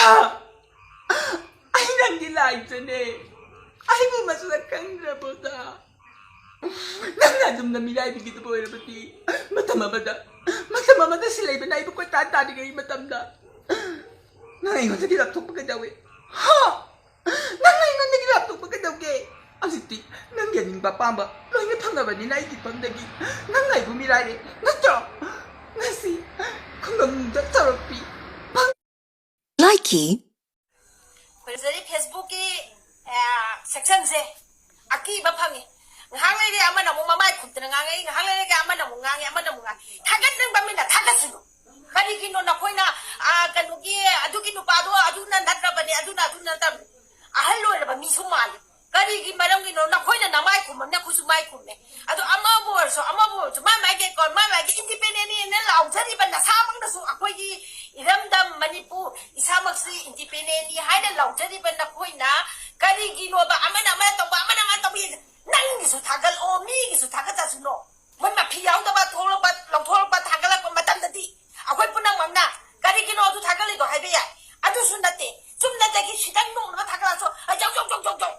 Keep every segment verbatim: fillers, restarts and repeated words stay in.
ꯑꯥ! ꯑꯩ ꯅꯪꯒꯤ ꯂꯥꯏꯖꯅꯦ꯫ ꯑꯩꯕꯨ ꯃꯁꯛ ꯈꯪꯗ꯭ꯔꯕꯣꯗ? ꯅꯪꯅ ꯑꯗꯨꯝꯅ ꯃꯤꯔꯥꯏꯕꯤꯒꯗꯕ ꯑꯣꯏꯔꯕꯗꯤ, ꯃꯇꯝ ꯑꯃꯗ, ꯃꯇꯝ ꯑꯃꯗ ꯁꯤꯂꯩꯕꯅ ꯑꯩꯕꯨ ꯀꯣꯏꯇꯥꯟ ꯇꯥꯟꯅꯔꯤꯉꯩ ꯃꯇꯝꯗ, ꯅꯪ ꯑꯩꯉꯣꯟꯗꯒꯤ ꯂꯥꯞꯊꯣꯛꯄ ꯀꯩꯗꯧꯏ? ꯍꯥ? ꯅꯪ ꯑꯩꯉꯣꯟꯗꯒꯤ ꯂꯥꯞꯊꯣꯛꯄ ꯀꯩꯗꯧꯒꯦ? ꯍꯧꯖꯤꯛꯇꯤ ꯅꯪꯒꯤ ꯑꯅꯤꯡꯕ ꯑꯄꯥꯝꯕ ꯂꯣꯏꯅ ꯐꯪꯉꯕꯅꯤꯅ ꯑꯩꯒꯤ ꯐꯝꯗꯒꯤ ꯅꯪ ꯑꯩꯕꯨ ꯃꯤꯔꯥꯏꯔꯦ ꯅꯠꯇ꯭ꯔꯣ? ꯉꯁꯤ ꯈꯨꯡꯒꯪꯗ ꯆꯥꯎꯔꯛꯄꯤ꯫ ꯂꯥꯏꯀꯤ꯫ ꯐꯖꯔꯤ Facebookꯀꯤ, ꯑ, sectionꯁꯦ ꯑꯀꯤꯕ ꯐꯪꯉꯤ꯫ ꯉꯥꯏꯍꯥꯛ ꯂꯩꯔꯦ ꯑꯃꯅ ꯑꯃꯨꯛ ꯃꯃꯥꯏ ꯈꯨꯝꯇꯅ ꯉꯥꯡꯉꯛꯏ, ꯉꯥꯏꯍꯥꯛ ꯂꯩꯔꯒ ꯑꯃꯅ ꯑꯃꯨꯛ ꯉꯥꯡꯉꯤ, ꯑꯃꯅ ꯑꯃꯨꯛ ꯉꯥꯡꯉꯤ꯫ ꯊꯥꯒꯠꯅꯤꯡꯕ ꯃꯤꯅ ꯊꯥꯒꯠꯁꯅꯨ꯫ ꯀꯔꯤꯒꯤꯅꯣ ꯅꯈꯣꯏꯅ, ꯑ, ꯀꯩꯅꯣꯒꯤ, ꯑꯗꯨꯒꯤ ꯅꯨꯄꯥꯗꯣ ꯑꯗꯨꯅ ꯅꯠꯇ꯭ꯔꯕꯅꯦ, ꯑꯗꯨꯅ ꯑꯗꯨ ꯅꯠꯇꯕꯅꯦ꯫ ꯑꯍꯜ ꯑꯣꯏꯔꯕ ꯃꯤꯁꯨ ꯃꯥꯜꯂꯤ꯫ ꯀꯔꯤꯒꯤ ꯃꯔꯝꯒꯤꯅꯣ? ꯅꯈꯣꯏꯅ ꯅꯃꯥꯏ ꯈꯨꯝꯕꯅꯤꯅ ꯑꯩꯈꯣꯏꯁꯨ ꯃꯥꯏ ꯈꯨꯝꯃꯦ꯫ ꯑꯗꯣ ꯑꯃꯕꯨ ꯑꯣꯏꯔꯁꯨ, ꯑꯃꯕꯨ ꯑꯣꯏꯔꯁꯨ, ꯃꯥ ꯃꯥꯒꯤ ꯀꯣ-, ꯃꯥ ꯃꯥꯒꯤ independentꯅꯦꯅ ꯂꯥꯎꯖꯔꯤꯕ ꯅꯁꯥꯃꯛꯅꯁꯨ ꯑꯩꯈꯣꯏꯒꯤ ꯏꯔꯝꯗꯝ ꯃꯅꯤꯄꯨꯔ ꯏꯁꯥꯃꯛꯁꯤ independentꯅꯤ ꯍꯥꯏꯅ ꯂꯥꯎꯖꯔꯤꯕ ꯅꯈꯣꯏꯅ ꯀꯔꯤꯒꯤꯅꯣꯕ ꯑꯃꯅ ꯑꯃ ꯇꯧꯕ, ꯑꯃꯅ ꯑꯃ ꯇꯧꯕ? ꯅꯪꯒꯤꯁꯨ ꯊꯥꯒꯠꯂꯛꯑꯣ, ꯃꯤꯒꯤꯁꯨ ꯊꯥꯒꯠꯆꯁꯅꯣ꯫ ꯃꯣꯏ ꯃꯐꯤ ꯌꯥꯎꯗꯕ ꯊꯣꯛꯂꯛꯄ, ꯂꯧꯊꯣꯛꯂꯛꯄ, ꯊꯥꯒꯠꯂꯛꯄ ꯃꯇꯝꯗꯗꯤ ꯑꯩꯈꯣꯏ ꯄꯨꯝꯅꯃꯛꯅ ꯀꯔꯤꯒꯤꯅꯣ ꯑꯗꯨ ꯊꯥꯒꯠꯂꯤꯗꯣ ꯍꯥꯏꯕ ꯌꯥꯏ꯫ ꯑꯗꯨꯁꯨ ꯅꯠꯇꯦ, ꯆꯨꯝꯅꯗꯒꯤ ꯈꯤꯇꯪ ꯅꯣꯛꯅꯕ ꯊꯥꯒꯠꯂꯛꯑꯁꯨ, ꯑ, ꯖꯧ, ꯖꯧ, ꯖꯧ, ꯖꯧ, ꯖꯧ꯫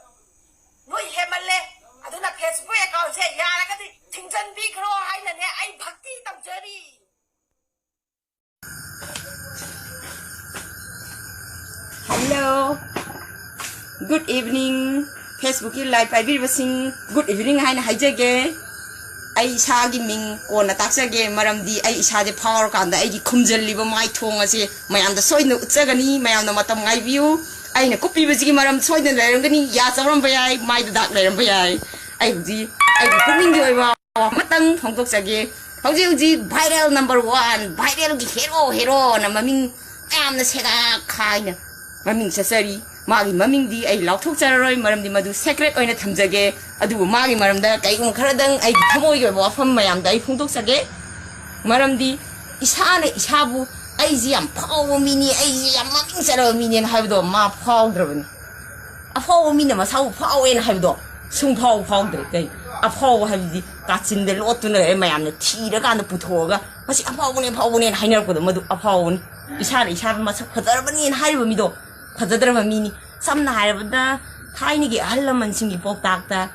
ꯅꯣꯏ ꯍꯦꯟꯃꯜꯂꯦ꯫ ꯑꯗꯨꯅ Facebook accountꯁꯦ ꯌꯥꯔꯒꯗꯤ ꯊꯤꯡꯖꯤꯟꯕꯤꯈ꯭ꯔꯣ ꯍꯥꯏꯅꯅꯦ ꯑꯩ ꯚꯛꯇꯤ ꯇꯧꯖꯔꯤ꯫ Hello, good evening꯫ Facebookꯀꯤ live ꯄꯥꯏꯕꯤꯔꯤꯕꯁꯤꯡ, good evening ꯍꯥꯏꯅ ꯍꯥꯏꯖꯒꯦ꯫ ꯑꯩ ꯏꯁꯥꯒꯤ ꯃꯤꯡ ꯀꯣꯟꯅ ꯇꯥꯛꯆꯒꯦ, ꯃꯔꯝꯗꯤ ꯑꯩ ꯏꯁꯥꯁꯦ ꯐꯥꯎꯔꯀꯥꯟꯗ ꯑꯩꯒꯤ ꯈꯨꯝꯖꯤꯜꯂꯤꯕ ꯃꯥꯏꯊꯣꯡ ꯑꯁꯦ ꯃꯌꯥꯝꯗ ꯁꯣꯏꯗꯅ ꯎꯠꯆꯒꯅꯤ꯫ ꯃꯌꯥꯝꯅ ꯃꯇꯝ ꯉꯥꯏꯕꯤꯌꯨ꯫ ꯑꯩꯅ ꯀꯨꯞꯄꯤꯕꯁꯤꯒꯤ ꯃꯔꯝ ꯁꯣꯏꯗꯅ ꯂꯩꯔꯝꯒꯅꯤ꯫ ꯌꯥ ꯆꯧꯔꯝꯕ ꯌꯥꯏ, ꯃꯥꯏꯗ ꯗꯥꯛ ꯂꯩꯔꯝꯕ ꯌꯥꯏ꯫ ꯑꯩ ꯍꯧꯖꯤꯛ ꯑꯩꯒꯤ ꯄꯨꯛꯅꯤꯡꯒꯤ ꯑꯣꯏꯕ ꯋꯥ ꯑꯃꯇꯪ ꯐꯣꯡꯗꯣꯛꯆꯒꯦ꯫ ꯍꯧꯖꯤꯛ ꯍꯧꯖꯤꯛ viral number one, viralꯒꯤ hero, heroꯅ ꯃꯃꯤꯡ ꯃꯌꯥꯝꯅ ꯁꯦꯒꯥꯛ ꯈꯥꯏꯅ ꯃꯃꯤꯡ ꯆꯠꯆꯔꯤ꯫ ꯃꯥꯒꯤ ꯃꯃꯤꯡꯗꯤ ꯑꯩ ꯂꯥꯎꯊꯣꯛꯆꯔꯔꯣꯏ, ꯃꯔꯝꯗꯤ ꯃꯗꯨ secret ꯑꯣꯏꯅ ꯊꯝꯖꯒꯦ꯫ ꯑꯗꯨꯕꯨ ꯃꯥꯒꯤ ꯃꯔꯝꯗ ꯀꯔꯤꯒꯨꯝꯕ ꯈꯔꯗꯪ ꯑꯩꯒꯤ ꯊꯃꯣꯏꯒꯤ ꯑꯣꯏꯕ ꯋꯥꯐꯝ ꯃꯌꯥꯝꯗ ꯑꯩ ꯐꯣꯡꯗꯣꯛꯆꯒꯦ꯫ ꯃꯔꯝꯗꯤ ꯏꯁꯥꯅ ꯏꯁꯥꯕꯨ "ꯑꯩꯁꯤ ꯌꯥꯝ ꯐꯥꯎꯕ ꯃꯤꯅꯤ, ꯑꯩꯁꯤ ꯌꯥꯝ ꯃꯃꯤꯡ ꯆꯠꯂꯕ ꯃꯤꯅꯦꯅ" ꯍꯥꯏꯕꯗꯣ ꯃꯥ ꯐꯥꯎꯗ꯭ꯔꯕꯅꯤ꯫ ꯑꯐꯥꯎꯕ ꯃꯤꯅ ꯃꯁꯥꯕꯨ ꯐꯥꯎꯋꯦꯅ ꯍꯥꯏꯕꯗꯣ ꯁꯨꯡꯐꯥꯎ ꯐꯥꯎꯗ꯭ꯔꯦ꯫ ꯀꯩ? ꯑꯐꯥꯎꯕ ꯍꯥꯏꯕꯗꯤ ꯀꯥꯆꯤꯟꯗ ꯂꯣꯠꯇꯨꯅ ꯂꯩꯔꯦ, ꯃꯌꯥꯝꯅ ꯊꯤꯔꯀꯥꯟꯗ ꯄꯨꯊꯣꯛꯑꯒ "ꯃꯁꯤ ꯑꯐꯥꯎꯕꯅꯦ, ꯑꯐꯥꯎꯕꯅꯦꯅ" ꯍꯥꯏꯅꯔꯛꯄꯗꯣ, ꯃꯗꯨ ꯑꯐꯥꯎꯕꯅꯤ꯫ ꯏꯁꯥꯅ ꯏꯁꯥ ꯃꯁꯛ ꯐꯖꯔꯕꯅꯦꯅ ꯍꯥꯏꯔꯤꯕ ꯃꯤꯗꯣ ꯐꯖꯗ꯭ꯔꯕ ꯃꯤꯅꯤ꯫ ꯁꯝꯅ ꯍꯥꯏꯔꯕꯗ, ꯊꯥꯏꯅꯒꯤ ꯑꯍꯜ ꯂꯃꯟꯁꯤꯡꯒꯤ ꯄꯥꯎꯇꯥꯛꯇ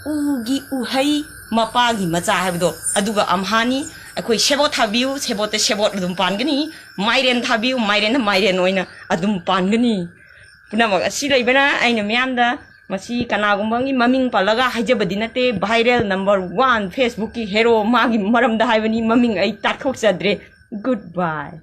"ꯎꯒꯤ ꯎꯍꯩ, ꯃꯄꯥꯒꯤ ꯃꯆꯥ" ꯍꯥꯏꯕꯗꯣ, ꯑꯗꯨꯒ ꯑꯝꯍꯥꯅꯤ꯫ ꯑꯩꯈꯣꯏ ꯁꯦꯕꯣꯠ ꯊꯥꯕꯤꯌꯨ, ꯁꯦꯕꯣꯠꯇ ꯁꯦꯕꯣꯠ ꯑꯗꯨꯝ ꯄꯥꯟꯒꯅꯤ꯫ ꯃꯥꯏꯔꯦꯟ ꯊꯥꯕꯤꯌꯨ, ꯃꯥꯏꯔꯦꯟꯅ ꯃꯥꯏꯔꯦꯟ ꯑꯣꯏꯅ ꯑꯗꯨꯝ ꯄꯥꯟꯒꯅꯤ꯫ ꯄꯨꯝꯅꯃꯛ ꯑꯁꯤ ꯂꯩꯕꯅ, ꯑꯩꯅ ꯃꯤꯌꯥꯝꯗ ꯃꯁꯤ ꯀꯅꯥꯒꯨꯝꯕ ꯑꯃꯒꯤ ꯃꯃꯤꯡ ꯄꯜꯂꯒ ꯍꯥꯏꯖꯕꯗꯤ ꯅꯠꯇꯦ꯫ Viral number one, Facebook-ꯀꯤ hero, ꯃꯥꯒꯤ ꯃꯔꯝꯗ ꯍꯥꯏꯕꯅꯤ꯫ ꯃꯃꯤꯡ ꯑꯩ ꯇꯥꯛꯊꯣꯛꯆꯗ꯭ꯔꯦ꯫ Goodbye.